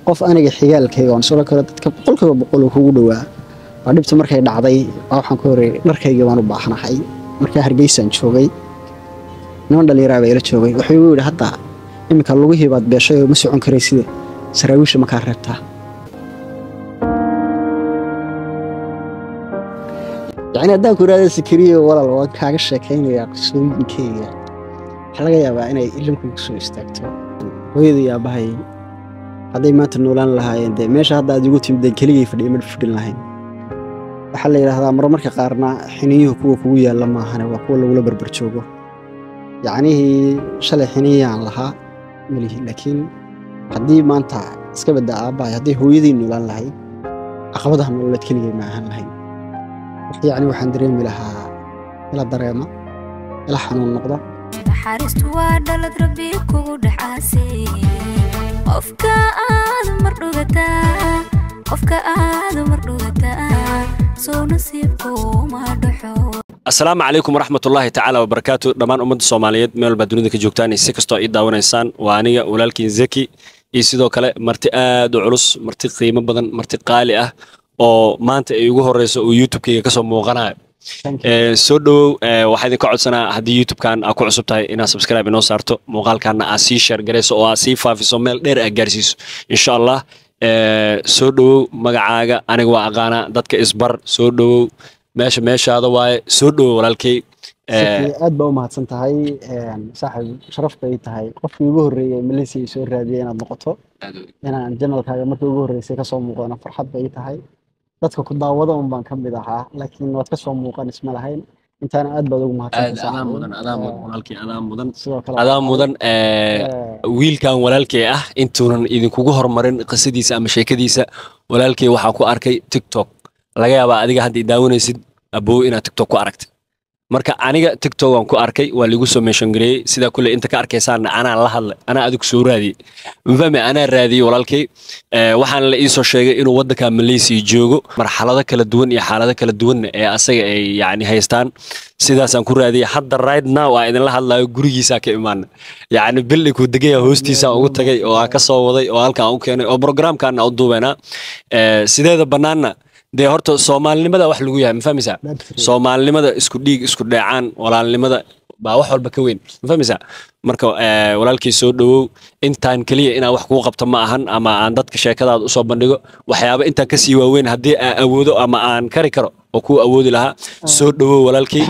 Qof aniga xigaalkayga oon soo kale dadka 100% kugu dhawaa waa dhibta markay dhacday. Waxaan ku horeeyay dharkayga waan u baahanahay. Markaa Hargeysaan joogay, niman dhallinyaraa baa ila joogay. Wuxuu igu yidhi, hadda iminka lugihii baad beeshay oo ma socon karayside, saraawiisha makaa reebtaa? Yacni haddaan ku idhahda, Sakariyo walaal, waan kaaga sheekaynayaa qisooyinkeyga, waxaa laga yaabaa inay ilinkugu soo istaagto. Hooyadii aabahay hadday maanta noolaan lahaayeen, dee meesha hadda aad igu timid dee keligay fadhiya ma fadhin lahayn. Waxaa la yidhaahdaa marmarka qaarna xiniyuhu kuwa kugu yaalla maahane, waa kuwa lagula barbar joogo. Yacnihii shalay xiniyaan lahaa malihi, laakiin haddii maanta iska badda aabbahay, hadday hooyadii noolaan lahayd, caqabadaha nololeed keligay ma ahaan lahayn. Yacni waxaan dareemi lahaa ila dareema ila xanuun noqda. Naxariistu waa dhalad Rabbi kugu dhexaasay. Qofka aad mar dhugataa, qofka aad mar dhugataa, soo nasiibku ma dhaxo. Asalaamu calaykum waraxmatullaahi tacaala wabarakaatu. Dhammaan ummadda Soomaaliyeed meel walbaa dunida ka joogtaan iyo si kastoo ii daawanaysaan, waa aniga walaalkiin Zaki iyo sidoo kale marti aad u culus, marti qiimo badan, marti qaali ah oo maanta ay ugu horeyso uu YouTube-kayga kasoo muuqanayo. Soo dhowow. Waxaa idinka codsanaa haddii YouTube-kan aa ku cusub tahay inaad subscribe inoo saarto, muuqaalkaana aad sii share garayso oo aad sii faafiso, meel dheer aad gaarsiiso insha Allah. Soo dhowow. Magacaaga aniga waa aqaanaa, dadka isbar. Soo dhowow, meesha meeshaada waaye. Soo dhowow walaalkay. Aad baa u mahadsan tahay saaxib, sharaf bay tahay qofkii ugu horreeyay Malaysia soo raadiyay inaad noqoto, inaan channelkaaga markii ugu horreysay kasoo muuqdana farxad bay tahay. Dadka ku daawada un baan ka mid ahaa, laakiin waad kasoo muuqan isma lahayn intaana. Aad baad ugu mahadsantahay. Adaa mudan, adaa mudan walaalkay, adaa mudan. Sidoo kale adaa mudan. Wiilkan walaalkay ah, intuunan idinkugu horumarin qisadiisa ama sheekadiisa, walaalkay waxaa ku arkay TikTok. Laga yaabaa adiga hadda i daawanaysid abow inaad TikTok ku aragtay. Marka aniga TikTok waan ku arkay, waa liigu soo mention gareeyey. Sidaa kulle inta ka arkaysaana anaa la hadlay, anaa adigu soo raadiyey, mafahmi? Anaa raadiyey walaalkay. Waxaana la iisoo sheegay inuu waddanka Malaysia joogo, marxalado kala duwan iyo xaalado kala duwanna ee asaga ay yacni haystaan. Sidaasaan ku raadiyey. Hadda right now aa idinla hadlayo gurigiisaa ka imaana, yacni bildhi kuu degaya hoostiisaan ugu tagay oo aan ka soo waday oo halkaan u keenay oo programkaana u duubaynaa. Sideeda bannaanna dee horta soomaalinimada wax lagu yahay, ma fahmaysaa? Soomaalinimada, isku dhiig isku dheecaan, walaalnimada baa wax walba ka weyn, ma fahmaysaa? Marka walaalkii soo dhowow. Intaan keliya inaan wax kuu qabto ma ahan ama aan dadka sheekadaada usoo bandhigo. Waxyaaba intaan kasii waaweyn haddii aan awoodo ama aan kari karo oo kuu awoodi lahaa. Soo dhowow walaalkii.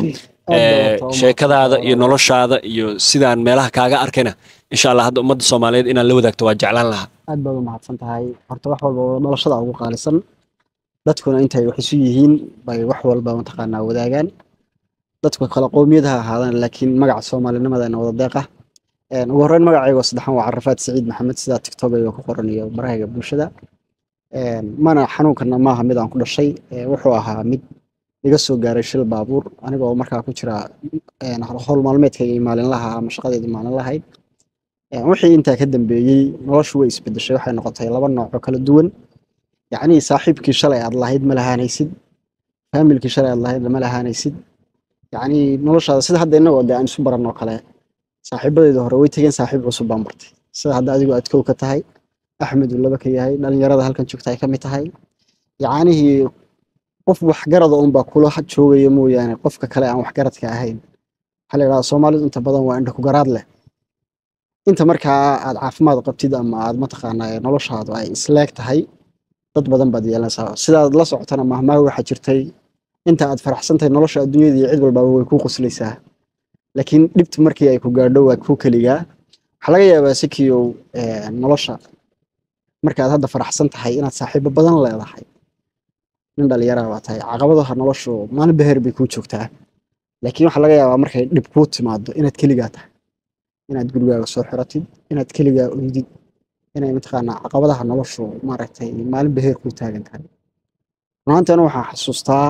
Sheekadaada iyo noloshaada iyo sidaan meelaha kaaga arkayna, insha Allah hadda ummadda Soomaaliyeed inaan la wadaagto waa jeclaan lahaa. Aad baad u mahadsan tahay. Horta wax walba oo noloshada ugu qaalisan, dadkuna intay wax isu yihiin bay wax walba mataqaanaa wadaagaan. Dadku kala qowmiyad ha ahaadaan, laakiin magaca soomaalinimadana wada deeqa. Ugu horreyn magacayga saddexan waa Carafaad Saciid Maxamed, sidaa TikTok-ayga ku qoran iyo barahayga bulshada. Mana xanuunkana maaha mid aan ku dhashay, wuxuu ahaa mid iga soo gaaray shil baabuur anigoo markaa ku jira howl maalmeedkayga maalinlaha ama shaqadayda maalinlahayd. Wixii intaa ka dambeeyey noloshu way isbedeshay, waxay noqotay laba nooc oo kala duwan. Yacni saaxiibkii shalay aad lahayd ma lahaanaysid, faamilkii shalay aad lahayd lama lahaanaysid. Yacni noloshaada sida hadda innagoo dee aan isu baranoo kale, saaxiibadayda hore way tegeen, saaxiib cusub baan bartay, sida hadda adigu aad kow ka tahay, Axmed uu laba ka yahay, dhalinyarada halkan joogta ay ka mid tahay. Yacnihii qof waxgarada unbaa kula joogaya mooyaane, qofka kale aan waxgaradka ahayn, waxaa la yidhahdaa Soomaalidu inta badan waa indha ku garaad leh. Inta markaa aad caafimaad qabtid ama aad mataqaanaa noloshaadu ay isleeg tahay, dad badan baad yeelanaysaa. Sidaad la socotana mahmaah waxaa jirtay: inta aad faraxsan tahay nolosha adduunyada iyo cid walbaaba way kuu qoslaysaa, laakiin dhibtu markii ay ku gaadho waa kuu keligaa. Waxaa laga yaabaa sikiyow nolosha marka aad hadda faraxsan tahay inaad saaxiibo badan leedahay, nin dhalinyara baa tahay, caqabadaha noloshu maalin beher bay kuu joogtaa, laakiin waxaa laga yaabaa markay dhib kuu timaado inaad keligaa tahay, inaad gurigaaga soo xiratid, inaad keligaa oydid, inay mataqaanaa caqabadaha noloshu maaragtay maalin beher kuu taagan tahay. Runaantii waxaan xasuustaa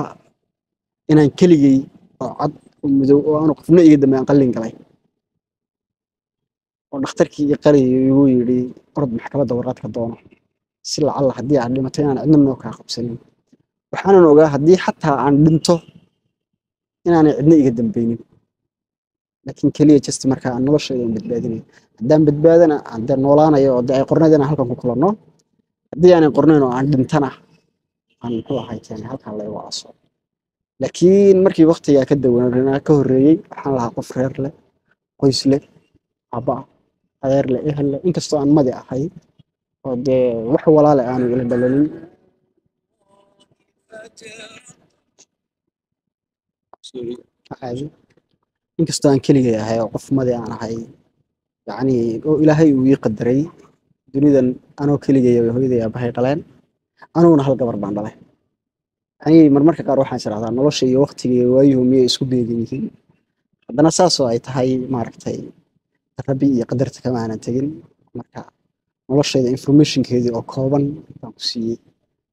inaan keligay oo cad oo madow oo aanu qofna iga dambe aan qallin galay, oo dhakhtarkii i qaliyay igu yidhi, orod maxkamadda warqad ka doono, si lacalla haddii aad dhimato inaan cidna noo kaa qabsanin. Waxaanan ogaa haddii xataa aan dhinto inaanay cidna iga dambeynin, laakiin keliya just markaa aan noloshayda aan badbaadinayo. Haddaan badbaadana aan dee noolaanayo oo dee ay qornayd inaan halkan ku kulanno. Haddii aanay qornayn oo aan dhintana, aan muxuu ahay keenay halkan la igu aaso. Laakiin markii waqtigaa ka duwanaa ka horreeyey, waxaan lahaa qof reer leh, qoys leh, aabba ah, adeer leh, ehel leh, inkastoo aan madi ahay oo dee wax walaale aanu ila dhalanin. Caadi, inkastoo aan keligay ahay oo qof madi aan ahay, yacni oo Ilaahay uu ii qadaray dunidan anoo keligay bay hooyaday aabahay dhaleen, aniguna hal gabar baan dhalay. Yacni marmarka qaar waxaan is idhahdaa nolosha iyo waqtiga iyo waayuhu miyay isku beegan yihiin? Haddana saasoo ay tahay, maaragtay, Rabbi iyo qadarta kama aanan tegin. Marka noloshayda informationkeedii oo kooban baan ku siiyey.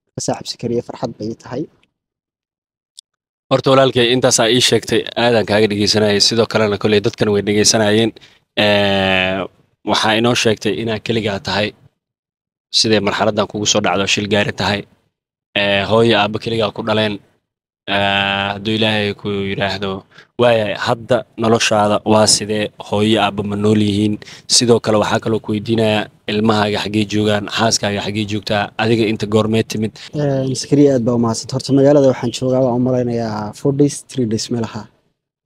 Marka saaxiib Sakariye, farxad bay ii tahay. Horta walaalkay, intaasaa ii sheegtay aadaan kaaga dhegeysanayay, sidoo kalena kolley dadkan way dhegeysanayeen. Waxaa inoo sheegtay inaa keligaa tahay, siday marxaladdan kugu soo dhacdo shil gaari tahay, hooyo aabba keligaa ku dhaleen. Hadduu Ilaahay ku yidhaahdo waayahay, hadda noloshaada waa sidee? Hooyo aabba ma nool yihiin? Sidoo kale waxaa kaloo ku weydiinayaa, ilmahaaga xaggee joogaan? Xaaskaaga xaggee joogtaa? Adiga inta goormee timid? Sakariye, aad baa umahadsanta. Horta magaalada waxaan joogaa, waan u malaynayaa 4 days, 3 days meelaha,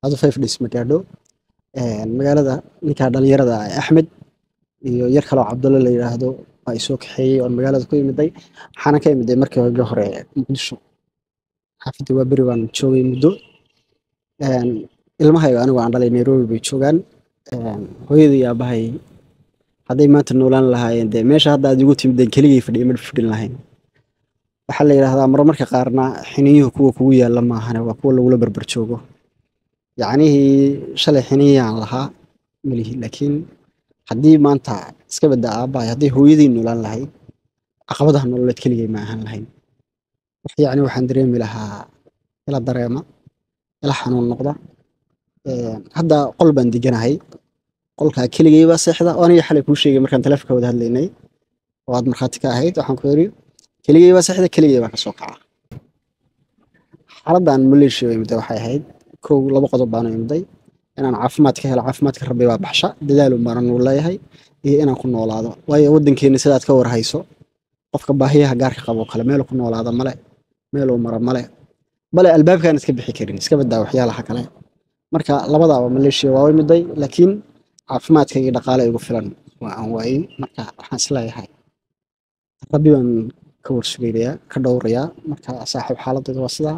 adu 5 days ma gaadho. Magaalada ninka dhalinyarada ah Axmed iyo yar kaloo Cabdulle la yidhaahdo baa isoo kaxeeyey oon magaalada ku imiday. Waxaana ka imiday markii hore Muqdisho, xaafadda waa beri baan joogay muddo. Ilmahayga anigu aan dhalay Nairobi bay joogaan. Hooyadii iyo aabahay hadday maanta noolaan lahaayeen, dee meesha hadda aad igu timid keligay fadhiya ma fadhin lahayn. Waxaa la yidhaahdaa marmarka qaarna xiniyuhu kuwa kugu yaalla maahane, waa kuwa lagula barbar joogo. Yacnihii shalay xiniyaan lahaa malihi, laakiin haddii maanta iska badda aabbahay, haddii hooyadii noolaan lahayd, caqabadaha nololeed keligay ma ahaan lahayn. Wax yacni waxaan dareemi lahaa ila dareema, ila xanuun noqda. Hadda qol baan deganahay, qolkaa keligay baa seexda, oo aniga xalay kuu sheegay markaan taleefonka wada hadlaynay oo aad markhaati ka ahayd. Waxaan ku yidhi keligay baa seexda, keligay baa kasoo kaca. Xaaladdan Malaysia way imday waxay ahayd kow, laba qodob baanu imday: inaan caafimaad ka helo, caafimaadka Rabbi baa baxsha, dadaalun baana nugu leeyahay, iyo inaan ku noolaado, waayo waddankeena sidaad ka warhayso qofka baahiyaha gaarka qabo kale meel ku noolaada male, meeluu mara male, bale albaabkaan iska bixi karin, iska badaa waxyaalaha kale. Marka labadaaba Malaysia waa imiday, laakiin caafimaadka iyo dhaqaale igu filan waa aan waayey. Marka waxaan isleeyahay Rabbi baan ka warsugaynayaa, ka dhowrayaa. Marka saaxiib, xaaladdeedu waa sidaa.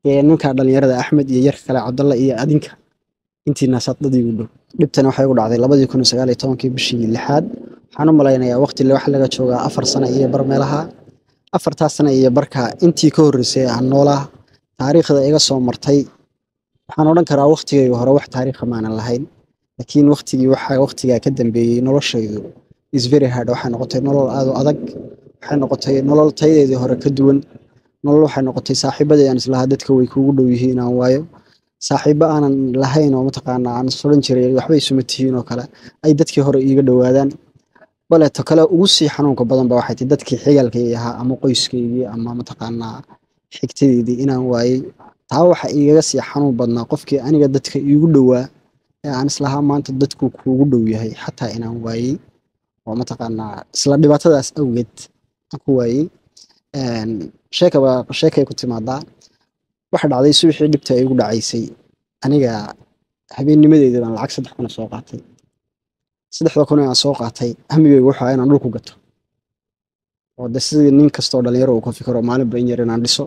Dee ninka dhalinyarada Axmed iyo yarka kale Cabdalla iyo adinka intiinaasaad dad igu dhow. Dhibtani waxay igu dhacday 2019-kii bishii lixaad. Waxaan u malaynayaa waqti waxa laga joogaa 4 sano iyo bar meelaha. 4-taas sano iyo barka intii ka horreysay aan noolaa, taariikhda iga soo martay waxaan odhan karaa waqtigayga hore wax taariikha maanan lahayn, laakiin waqtigii waxa waqtigaa ka dambeeyey noloshaydu is very hard. Waxay noqotay nolol aad u adag, waxay noqotay nolol tayadeedii hore ka duwan. Nolol waxay noqotay saaxiibadii aan islahaa dadka way kuugu dhow yihiin aan waayo, saaxiibo aanan lahayn oo mataqaanaa aan is odhan jiray waxba isuma tihiin oo kale ay dadkii hore iiga dhowaadaan. Baleeto kale ugu sii xanuunka badan ba waxay tahay dadkii xigaalkayga ahaa ama qoyskaygii ama mataqaanaa xigtadeydii inaan waayey. Taa waxa igaga sii xanuun badnaa qofkii aniga dadka iigu dhowaa ee aan islahaa maanta dadku kuugu dhow yahay xataa inaan waayey, oo mataqaanaa isla dhibaatadaas awgeed aan ku waayey. Sheeka baa sheekay ku timaadaa. Waxa dhacday subaxii dhibta ay igu dhacaysay, aniga habeennimadeeda baan lacag 3,000 soo qaatay. 3,000 ee aan soo qaatay, hamigaygu wuxuu ahaa inaan dhulku gato, oo de sidii nin kastoo dhalinyaro uu ka fikiro, maalinba in yar inaan dhiso,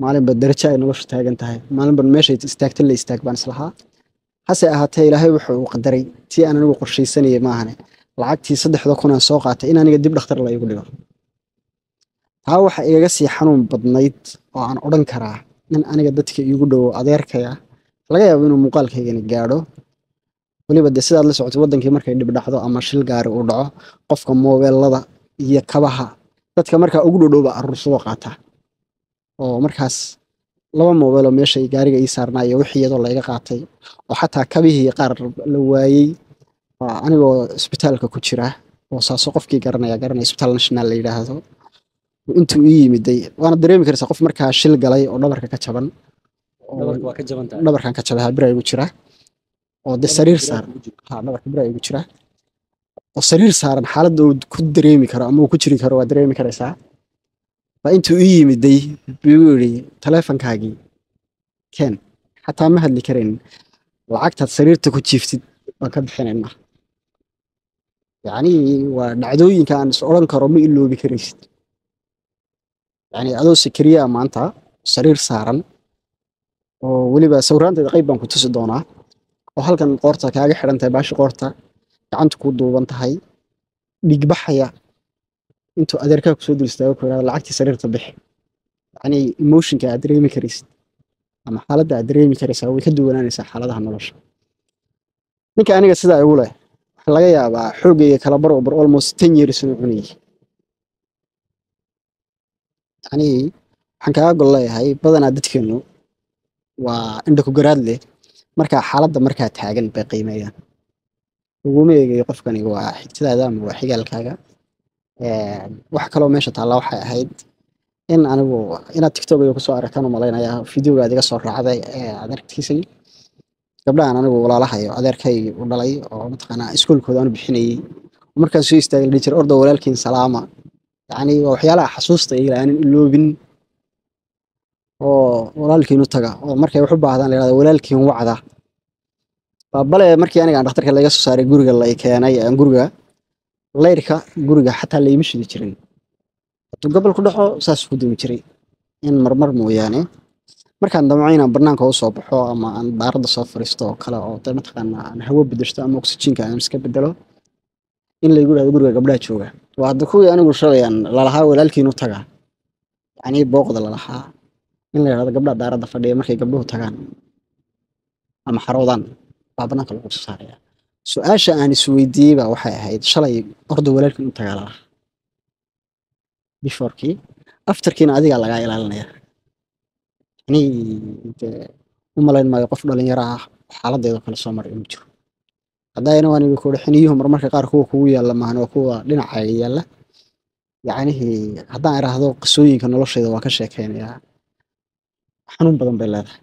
maalinba darajo ay noloshu taagan tahay, maalinba meeshay istaagta la istaag baan islahaa. Hase ahaatee Ilaahay wuxuu uu qadaray tii aan anigu qorshaysanayay maahane, lacagtii 3,000 aan soo qaatay in aniga dib dhakhtar la igu dhigo. Taa waxa igaga sii xanuun badnayd oo aan odhan karaa nin aniga dadka iigu dhowo, adeerkaya, laga yaabo inuu muuqaalkaygani gaadho. Weliba dee sidaad la socotay, wadankii markay dhib dhacdo ama shil gaari uu dhaco, qofka moobeelada iyo kabaha dadka markaa ugu dhodhowba aruursado qaata, oo markaas laba moobeeloo meesha gaariga ii saarnaa iyo wixii iyadoo layga qaatay, oo xataa kabihii qaar la waayey, waa anigoo isbitaalka ku jira oo saaso qofkii garanaya garanaya, isbitaal national la yidhaahdo intuu ii yimiday. Waana dareemi karaysaa qof markaa shil galay oo dhabarka ka jaban oo Dhabarka waa ka jaban tahay? Dhabarkan ka jabay, bira igu jira oo de sariir saar, ha, dhabarka bira igu jira. Oo sariir saaran xaaladda uu ku dareemi karo ama uu ku jiri karo waa dareemi karaysaa. Baa intuu ii yimiday buu igu yidhi, "Taleefankaagii keen." Xataa ma hadli karayn. "Lacagtaad sariirta ku jiiftid baan ka bixinaynaa." Yacni waa dhacdooyinka aan is odhan karo ma iloobi karaysid. Yacni adoo Sakariya maanta sariir saaran, oo weliba sawiraanteeda qayb baan ku tusi doonaa, oo halkan qoorta kaaga xidhan tahay baashi, qoorta gacanta ku duuban tahay, dhigbaxaya, intuu adeerkaa kusoo dul istaago ku yidhahdo, "Lacagtii sariirta bixi." Yacni emotionka aad dareemi karaysid ama xaaladda aad dareemi karaysaa way ka duwanaanaysaa xaaladaha nolosha. Ninka aniga sidaa igu leh waxaa laga yaabaa xooggayga kala bar oo bar almost 10 years inuu cunayay. Yacni waxaan kaaga gol leeyahay, badanaa dadkeenu waa indha ku garaad leh. Markaa xaaladda markaa taagan bay qiimeeyaan, uguma eegayo qofkani waa xigtadaada ama waa xigaalkaaga. Wax kaloo meesha taalla waxay ahayd in anigu inaad TikTok iga kusoo aragtaan u malaynayaa, videoga aad iga soo raacday ee aad aragtiisay, gabdhahan anigu walaalahayo adeerkay u dhalay oo mataqaanaa iskuulkooda aanu bixinayay, markaan soo istaagay la dhihi jiray, "Orda walaalkiin salaama." Yacni waa waxyaalaha xasuusta iga aanan iloobin, oo walaalkiin u taga, oo markay wax u baahdaan la yidhahdo, "Walaalkiin wacda." Bale markii aniga aan dhakhtarka laga soo saaray, guriga la i keenay, aan guriga layrka guriga xataa layma shidi jirin. Hadduu gobol ku dhaco saas ku dumi jiray in marmar mooyaane. Markaan damco inaan banaanka usoo baxo ama aan daaradda soo fariisto oo kale, oo dee mataqaanaa aan hawo bedeshto ama oxygenka aan iska bedelo, in laygu dhahdo, "Guriga gabdhaha jooga." Waa hadda kuwii anigu shalay aan lalahaa, "Walaalkiin u taga," yacni booqda lalahaa, in la yidhahdo, "Gabdhaha daaradda fadhiya." Markay gabdhuhu tagaan ama xaroodaan baa banaanka lagu soo saaraya. Su-aasha aan isweydiiyey baa waxay ahayd, shalay orda walaalkiin u tagaa lalahaa, beforekii, afterkiina adigaa lagaa ilaalinaya. Yani dee u malayn maayo qof dhalinyaro ah xaaladeedo kale soo maray inuu jiro. Haddayna waan igu kuhi, xiniyuhu marmarka qaar kuwa kugu yaalla maahan, waa kuwa dhinacaaga yaalla. Yacnihii haddaan iraahdo qisooyinka noloshayda waa ka sheekeynayaa, xanuun badan bay leedahay.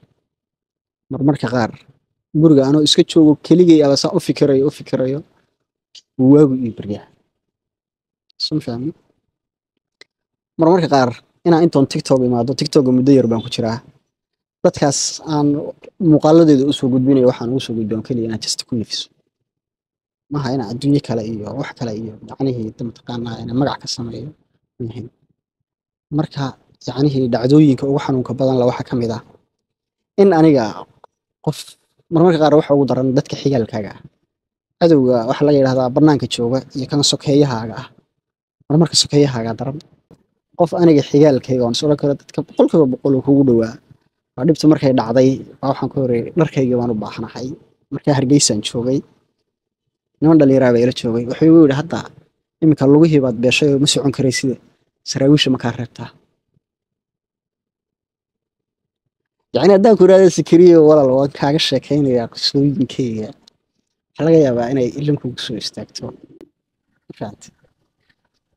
Marmarka qaar guriga anoo iska joogo keligay aba saa u fikirayo u fikirayo, waagu ii baryaa sum fahmi. Marmarka qaar inaan intoon TikTok imaado, TikToka muddo yar baan ku jiraa, dadkaas aan muuqaaladeeda usoo gudbinayo, waxaan ugu soo gudbiyo keliya inaan just ku nafiso, maaha inaan adduunyo kale iyo wax kale iyo yacnihii mataqaanaa inaan magac ka sameeyo maahan. Marka yacnihii dhacdooyinka ugu xanuunka badan la waxaa ka mid ah in aniga qof marmarka qaar waxa ugu daran dadka xigaalkaaga ah. Cadowga waxaa laga yidhahdaa banaanka jooga iyo kan sokeeyahaaga ah, marmarka sokeeyahaaga daran. Qof aniga xigaalkayga oon is odhan karo dadka 100% uu kugu dhowaa waa dhibta markay dhacday baa waxaan ku horeeyay, dharkaygii baan u baahanahay. Markaa Hargeysaan joogay, niman dhallinyaraa baa ila joogay. Wuxuu igu yidhi, "Hadda iminka lugihii baad beeshay oo ma socon karayside, saraawiisha ma kaa reebtaa?" Yacni haddaan ku idhahdo, "Sakariyo walaal, waan kaaga sheekaynayaa qisooyinkeyga," waxaa laga yaabaa inay ilin kugu soo istaagto. Ma fahamtay?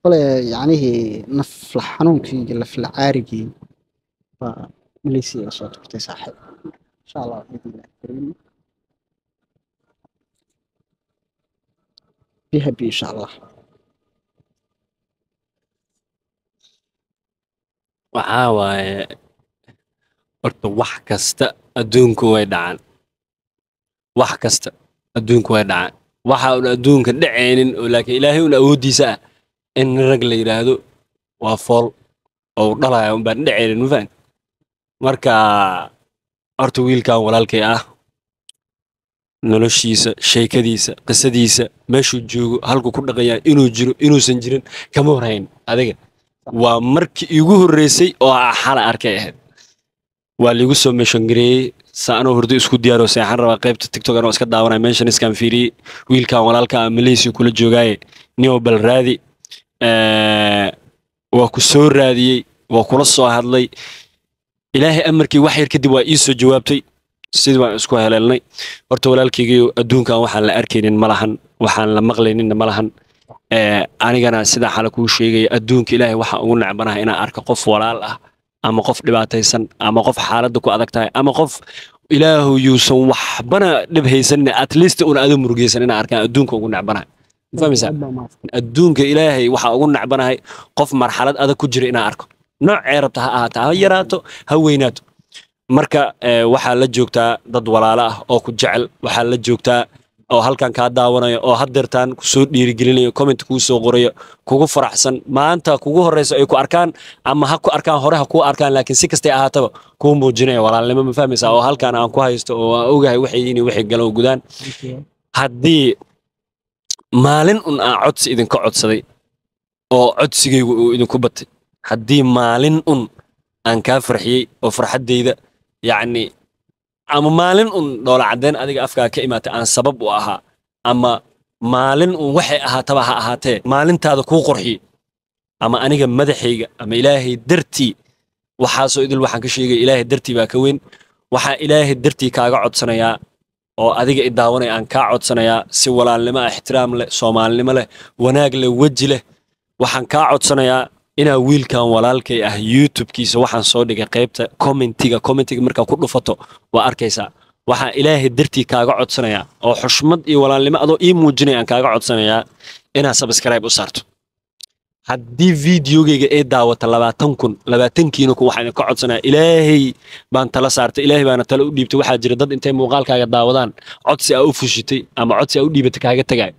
Bale yacnihii nafla xanuunkii iyo lafla caarigii baa Malaysia iga soo turtay, saaxiib. Insha Allah biidnillahi kariim, be happy, insha Allah. Waxaa waaye horta, wax kasta adduunku way dhacaan, wax kasta adduunku way dhacaan. Waxa uun adduunka dhacaynin oo laakiin Ilaahay un awooddiisa ah in rag la yidhaahdo waa fool oo uu dhalaya un baan dhacaynin. Ma fahanti? Marka horta wiilkan walaalkay ah, noloshiisa, sheekadiisa, qisadiisa, meeshuu joogo, halkuu ku dhaqan yahay, inuu jiro inuusan jirin kama warhayn. Adiga waa markii iigu horreysay oo aan xala arkay ahayd. Waa liigu soo mention gareeyey sa anoo hurdo isku diyaaro seexan rabaa, qaybta TikTok anoo iska daawanaya meeshan iskaan fiiriyey, wiilkan walaalka ah Malaysia kula joogaaye, nio bal raadi. Waa ku soo raadiyey, waa kula soo hadlay. Ilaahay amarkii wax yar kadib waa ii soo jawaabtay, sidii baan isku heleelnay. Horta walaalkaygiyo, adduunkan waxaan la arkaynin ma lahan, waxaan la maqlayninna ma lahan. Anigana sidaa xala kuu sheegaya, adduunka Ilaahay waxaan ugu necbanahay inaan arko qof walaal ah ama qof dhibaataysan ama qof xaaladda ku adag tahay ama qof Ilaahu yuusan waxbana dhib haysanin, at least una adu murugaysan inaan arkaan adduunka ugu necbanahay. Ma fahmaysaa? Aad baa mahadsan. Adduunka Ilaahay waxaa ugu nacbanahay qof marxalad adag ku jira inaan arko, noocee rabta ha ahaato, ha yaraato, ha weynaato. Marka waxaa la joogtaa dad walaalo ah oo ku jecel, waxaa la joogtaa oo halkan kaa daawanaya oo haddeertaan kusoo dhiirigelinayo, comment kuu soo qorayo, kugu faraxsan maanta kugu horeyso ay ku arkaan ama ha ku arkaan hore, ha kuu arkaan, laakiin si kastay ahaataba kuu muujinaya walaalnimo. Ma fahmaysaa? Oo halkan aan ku haysto oo aan ogahay waxay yihiin iyo waxay galo gudaan. Haddii maalin un aan codsi idinka codsaday oo codsigaygu uu idinku batay, haddii maalin un aan kaa farxiyey oo farxaddayda yacni, ama maalin un dhoola caddeyn adiga afkaa ka imaatay aan sabab u ahaa, ama maalin un waxay ahaataba ha ahaatee maalintaada kuu qorxiyey, ama aniga madaxayga ama Ilaahay dartii, waxaasoo idil waxaan ka sheegay Ilaahay dartii baa ka weyn. Waxaa Ilaahay dartii kaaga codsanayaa oo adiga i daawanaya aan kaa codsanayaa si walaalnimo ah, ixtiraam leh, soomaalinimo leh, wanaag leh, weji leh, waxaan kaa codsanayaa inaa wiilkan walaalkay ah YouTube-kiisa waxaan soo dhigay qaybta commentiga. Commentiga markaa ku dhufato waa arkaysaa. Waxaan Ilaahay dartii kaaga codsanayaa oo xushmad iyo walaalnimo adoo ii muujinaya aan kaaga codsanayaa inaad subscribe u saarto. Haddii videogayga ay daawata 20,000, 20-kiina kun, waxaan idinka codsanayaa, Ilaahay baan tala saartay, Ilaahay baana tala u dhiibtay. Waxaa jira dad intay muuqaalkaaga daawadaan codsi aa u fushitay ama codsi aa u dhiibatay kaaga tagay.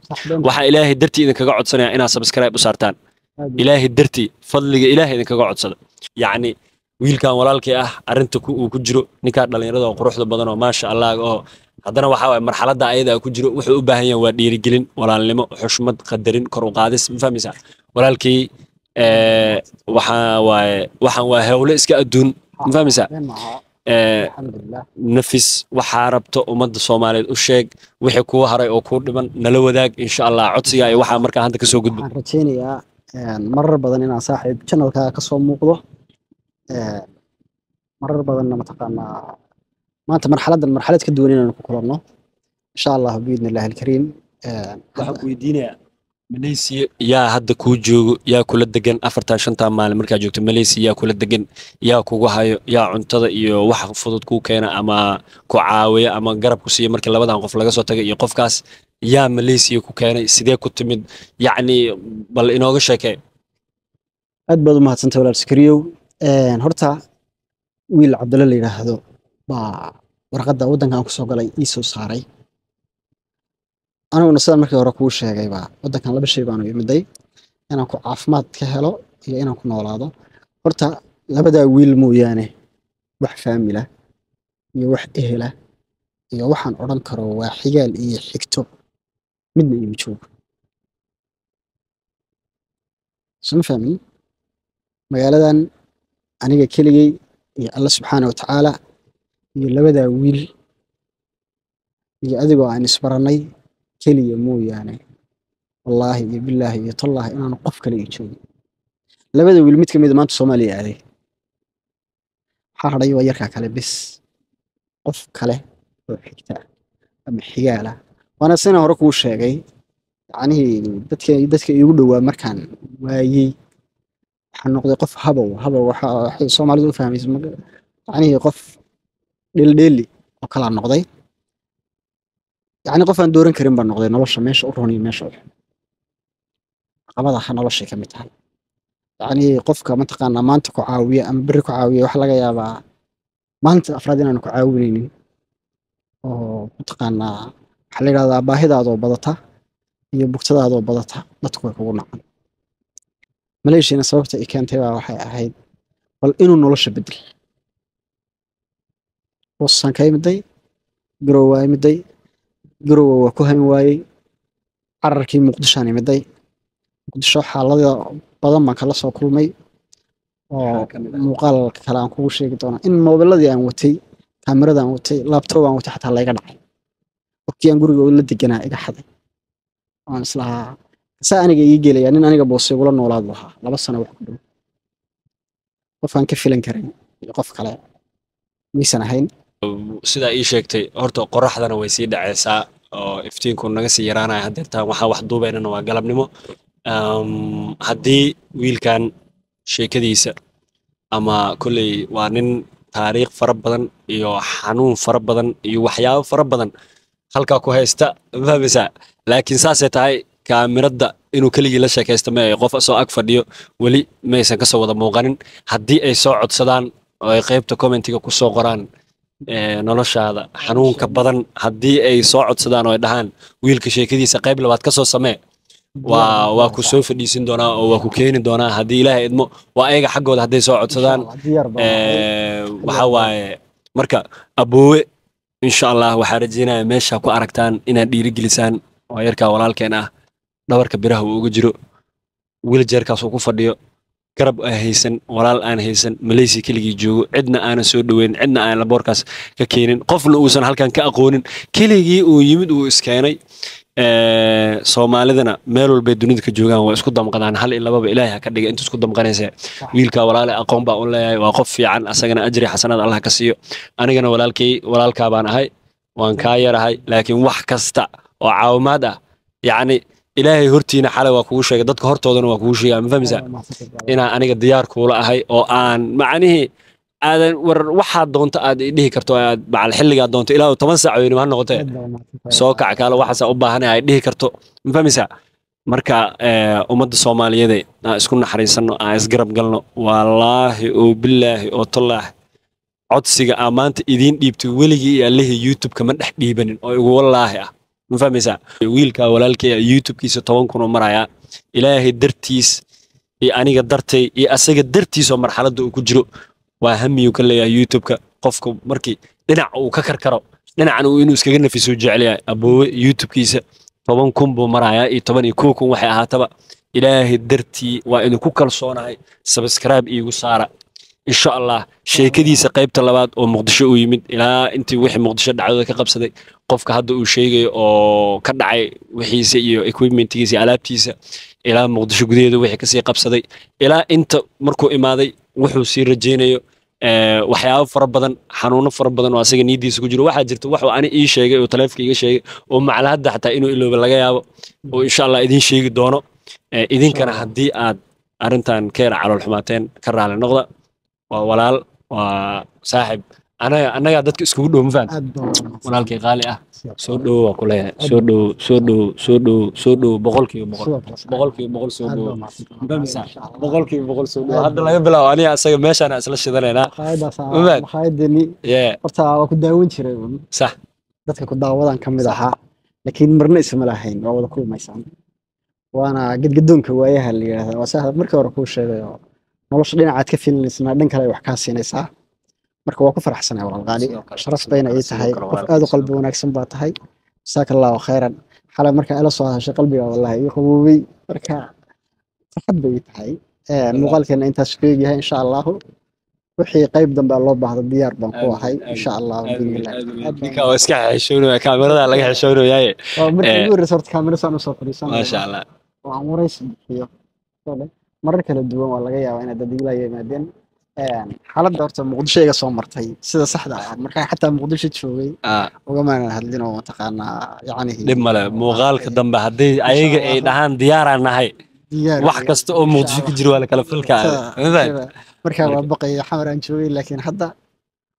Waxaa Ilaahay dartii idinkaga codsanayaa inaad subscribe u saartaan, Ilaahay dartii, fadliga Ilaahay idinkaga codsada. Yacni wiilkan walaalkay ah arrinta uu ku jiro, ninkaa dhallinyarada oo quruxda badan oo maasha Allah oo haddana waxaa waaye marxaladda ayada ku jiro, wuxuu u baahan yahay waa dhiirigelin, walaalnimo, xushmad, qadarin, kor u qaadis. Ma fahmaysaa walaalkii? Waxaa waaye waxaan waa howlo iska adduun. Ma fahmaysaa? Alxamdulilah. Nafis waxaa rabto ummadda Soomaaliyeed u sheeg, wixii kuu haray oo kuu dhiman nala wadaag insha Allah, codsiga iyo waxaa markaa hadda kasoo gudbo. Waxaan rajaynayaa marar badan inaan saaxiib channelkaaga kasoo muuqdo, marar badanna mataqaanaa maanta marxaladdan marxalad ka duwan inaanu ku kulanno insha Allah biidni Illaahi alkariim. Waxaan ku weydiinayaa, Malaysia yaa hadda kuu joogo, yaa kula degan 4-tan 5-tan maalin markaa joogto Malaysia? Yaa kula degan, yaa kugu hayo, yaa cuntada iyo wax fudud kuu keena ama ku caawiya ama garab ku siiya markii labadan qof laga soo tagay? Iyo qofkaas yaa Malaysia ku keenay, sidee ku timid? Yacni bal inooga sheekee. Aad baad u mahadsantay walaal Sakariyow. Horta wiil Cabdulle la yidhaahdo baa warqadda waddankan kusoo galay ii soo saaray. Aniguna sidaan markii hore kuu sheegay baa waddankan laba shay baanu imiday: inaan ku caafimaad ka helo iyo inaan ku noolaado. Horta labadaa wiil mooyaane wax faamila iyo wax ehela iyo waxaan odhan karo waa xigaal iyo xigto midna iima joogo. Soma fahmin? Magaaladan aniga keligay iyo Alla subxaana watacaala iyo labadaa wiil iyo adigoo aan isbarannay keliya mooyaane, wallaahi iyo bilaahi iyo tallaahi inaanu qof kale ii joogin. Labada wiil mid ka mid a maanta Soomaaliya aaday, waxaa hadhay waa yarkaa kale bis. Qof kale oo xigta ama xigaala, waana sina hore kuu sheegay, yacnihii dadka iigu dhowaa markaan waayey waxaan noqday qof habow habow. Waxay Soomaalidu u fahmaysa yacnihii qof dheeldheeli oo kalaa noqday, yacni qof aan dooran karin baan noqday nolosha meesha u roon iyo meesha u xun. Caqabadaha noloshay ka mid tahay. Yacni qofka mataqaanaa maanta ku caawiya ama berri ku caawiya, waxa laga yaabaa maalinta afraad inaanu ku caawinaynin. Oo mataqaanaa waxaa la yidhahdaa baahidaadoo badata iyo bugtadaadoo badata dadku way kugu nacan. Maleeshiyana sababta ay keentay baa waxay ahayd bal inuu nolosha bedel. Boosaan ka imiday, Garowe waa imiday, Garowe waa ku hayn waayey, cararkii Muqdishoan imiday. Muqdisho xaalado badan baan kala soo kulmay oo muuqaal kale aan kugu sheegi doonaa, in moobiladii aan watay, kaamirada aan watay, laptop aan watay xataa layga dhacay, waqtii aan guriga la deganaa iga xaday. Waan islahaa saa aniga ii gelaya nin aniga boose igula noolaad buu ahaa 2 sano wax ku dhow. Qof aan ka filan karin iyo qof kale maysan ahayn. Sidaa ii sheegtay, horta qoraxdana way sii dhacaysaa oo iftiinku naga sii yaraanaya haddeertaan. Waxaan wax duubaynana waa galabnimo. Haddii wiilkan sheekadiisa ama kolley waa nin taariikh fara badan iyo xanuun fara badan iyo waxyaabo fara badan halkaa ku haysta, ma fahmaysaa? Laakiin saasay tahay. Kaamirada inuu keligii la sheekaysto ma ay qof soo ag fadhiyo weli maysan kasoo wada muuqanin. Haddii ay soo codsadaan oo ay qaybta commentiga ku soo qoraan noloshaada xanuunka badan, haddii ay soo codsadaan oo ay dhahaan wiilka sheekadiisa qayb labaad ka soo samee, waa ku soo fadhiisin doonaa oo waa ku keeni doonaa haddii Ilaahay idmo. Waa ayaga xaggooda hadday soo codsadaan. Diyaar baan ahay. Waxa waaye marka aboowe, insha Allah waxaa rajeynaya meesha ku aragtaan inaad dhiirigelisaan. Waa yarkaa walaalkeen ah, dhabarka biraha uu uga jiro, wheelchairkaas uu ku fadhiyo, garab aan haysan, walaal aan haysan, Malaysia keligii joogo, cidna aanan soo dhoweyn, cidna aan laboorkaas ka keenin, qofna uusan halkan ka aqoonin, keligii uu yimid, uu iskeenay. Soomaalidana meel walbay dunida ka joogaan waa isku damqadaan. Hal iyo lababa Ilaahay ha ka dhiga inta isku damqanaysa. Wiilka walaale aqoon baa u leeyahay, waa qof fiican, asagana ajri xasanaad Allah ka siiyo. Anigana walaalkay, walaalkaa baan ahay, waan kaa yarahay, laakiin wax kasta oo caawimaad ah, yacni Ilaahay hortiina xalay waa kugu sheegay, dadka hortoodana waa kugu sheegay, ma fahmaysaa, inaan aniga diyaar kuula ahay oo aan macnihii aadan war waxaad doonto aad i dhihi karto, aad macal xilligaad doonto, ilaa 10 saac weynima ha noqotee, soo kac kaalo, waxaasaa u baahanay ay dhihi karto, ma fahmaysaa? Marka ummadda Soomaaliyeed aan isku naxariisanno, aan isgarab galno. Wallaahi oo bilaahi oo tallaahi, codsiga aan maanta idiin dhiibtay weligii iyo allihii YouTube-ka ma dhex dhiibanin oo igu wallaahi ah, ma fahmaysaa? Wiilka walaalkay YouTube-kiisa 10,000 oo marayaa, Ilaahay dartiis iyo aniga dartay iyo asaga dartiis oo marxaladda uu ku jiro, waa hamiyuu ka leeyahay YouTube-ka. Qofku markii dhinac uu ka karkaro, dhinacan uu inuu iskaga nafiso jecel yahay. Aboowe YouTube-kiisa 10,000 buu marayaa iyo 11,000 waxay ahaataba. Ilaahay dartii waa idinku kalsoonahay, subscribe iigu saara. Insha Allah sheekadiisa qaybta labaad oo Muqdisho uu yimid, ilaa intii wixii Muqdisho dhacdada ka qabsaday, qofka hadda uu sheegayo oo ka dhacay wixiisa iyo equipmentgiisa iyo alaabtiisa, ilaa Muqdisho gudaheeda wixii kasii qabsaday, ilaa inta markuu imaaday wuxuu sii rajaynayo, waxyaabo fara badan, xanuuno fara badan oo asaga niyadiisa ku jiro. Waxaa jirta waxuu ani ii sheegay oo taleefonka iga sheegay oo macala hadda xataa inuu ilooba laga yaabo, oo insha Allah idiin sheegi doono. Idinkana haddii aad arrintan ka yara calool xumaateen, ka raali noqda. Waa walaal, waa saaxib, anaga annagaa dadka iskugu dhow, ma fahamtid? Aad baan u Walaalkay qaali ah, soo dhowo waa ku leeyahay, soo dhowo, soo dhowo, soo dhowo, soo dhowo, 100%, 100% soo Aad dhowo. baan mahadsan. Ma fahmaysaa? 100% soo dhowo. Hadda laga bilaabo aniga asaga meeshaan isla shidanaynaa. Maqaayadaas. Ma fahamtid? Maqaayadani horta waa ku daawan jiray un. Dadka ku daawadan ka mid ahaa, laakiin marna isma lahayn waa wada kulmaysaan. Waana gadgadoonka waayaha la yidhaahdaa. Waa saa markii hore kuu sheegay oo nolosha dhinacaad ka filinaysaa dhan kale ay wax kaa siinaysaa. Marka waa ku faraxsanahay walaal qaali. Sidoo kale, Sharaf sidoo bayna kale, ii sidoo tahay. kale Qof walaalkay, aad u sidoo qalbi wanaagsan baa tahay. Jazaaka Allahu khayran. Xalay markaa ila soo hadashay qalbiga wallahi ii qaboobay. Marka farxad bay ii tahay. Muuqaalkeena intaas ku eegyahay insha Allahu. Wixii qayb dambe loo baahdo diyaar baan ku ahay insha Allah biidnillah. Aad baan Ninka waa iska xishoonaya, kaamirada laga xishoonayaaye. Waa markii ugu horreysay horta kaamiro saan usoo fadhiisanayo Maasha Allah. oo aan waraysi bixiyo. Marar kala duwan waa laga yaabaa inaad dad igula yimaadeen. Xaaladda horta Muqdisho iga soo martay sida saxda ah markaan xataa Muqdisho joogay ugamaanan hadlin oo mataqaanaa yacni Dhib male, muuqaalka dambe haddii ayaga ay dhahaan diyaaraan nahay, diyaar wax kasta oo Muqdisho ka jiro waa la kala filkaa. Ma fahamtid? Markaa waa baqaya, Xamar aan joogay, laakiin hadda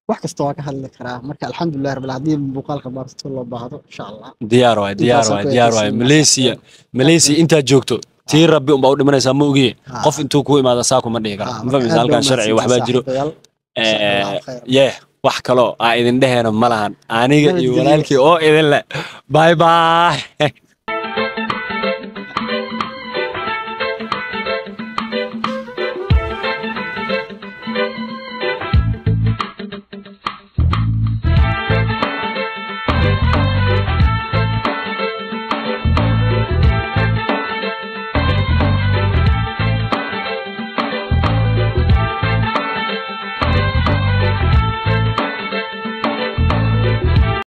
wax kasta waa ka hadli karaa. Marka alxamdulilah rabbil haddii muuqaalka baarto loo baahdo insha Allah. Diyaar waay, diyaar Intaasaan waay, ku diyaar waay. ekaysiin. Malaysia, Malaysia intaad joogto tii rabbi unbaa u dhimanaysaa, ma ogiye. Qof intuu kuu imaado saa kuma dhihi karo, ma fahmaysa? Halkan sharci waxbaa jiro. Yeh, wax kaloo aa idin dheheena ma lahan, aniga iyo Nabadgelyo. walaalkii oo idin leh, bye bye.